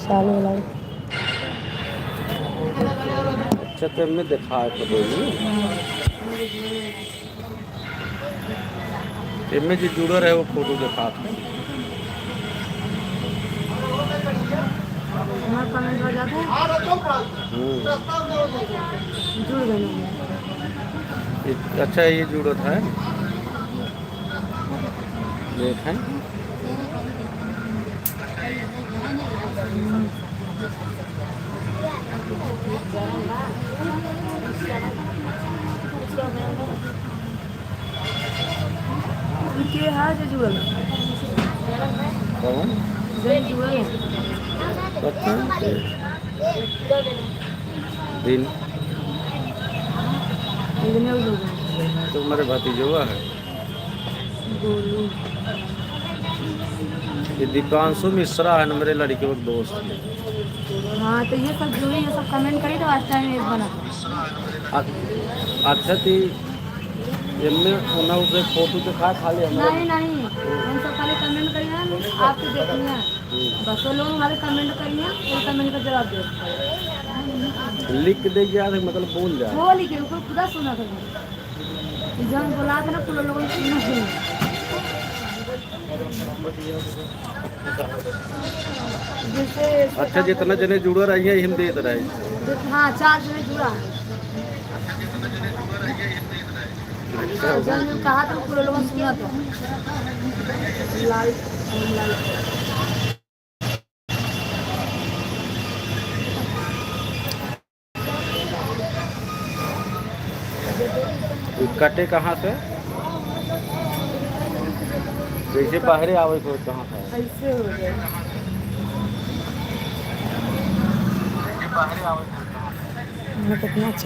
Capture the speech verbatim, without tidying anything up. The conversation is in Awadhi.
साले वाला। अच्छा, तो एमे देखात है बोली। एमे जे जुड़ल रहे, वो फोटो देखात है। हमार comment हो जाता है। हम्म। जुड़ गए लोग। ये, अच्छा, ये जुड़त है। देखें। इनके हाँ जे जुड़ल। कौन? जे जुड़ल। पता नहीं। दिन। इतने हो गए। तो हमारे भतीजवा है। गोलू। ये दीपांशु मिश्रा है ना, मेरे लड़के के दोस्त। हाँ, तो ये सब जुड़ी, ये सब comment करी तो आज time एक बना। अ-, अच्छा, ती एमे ओना उसे फोटो दिखा, खाली हमारे नहीं, नहीं, हम सब खाली comment करी ना, आपके देखनी है। हम्म। बस वो लोग हमारे comment करी ना, वो comment का जवाब दे। लिख के दे गया था, मतलब बोल जा। वो लिखे, ऊपर खुदा सुना था। जौन बोला था ना, पूरा लोगन सुना है। जैसे अच्छा, जितना जने जुड़ा रही है, हम देत रहे। हाँ, चार जने जुड़ा है। अच्छा, जौन कहा था, पूरा लोगन सुना था। लाइट, लाइट। कटे कहाँ से? जैसे बाहरे आवे को कहाँ से? ऐसे हो गए। जैसे बाहरे आवे को कहाँ से? हमें कितना अच्छा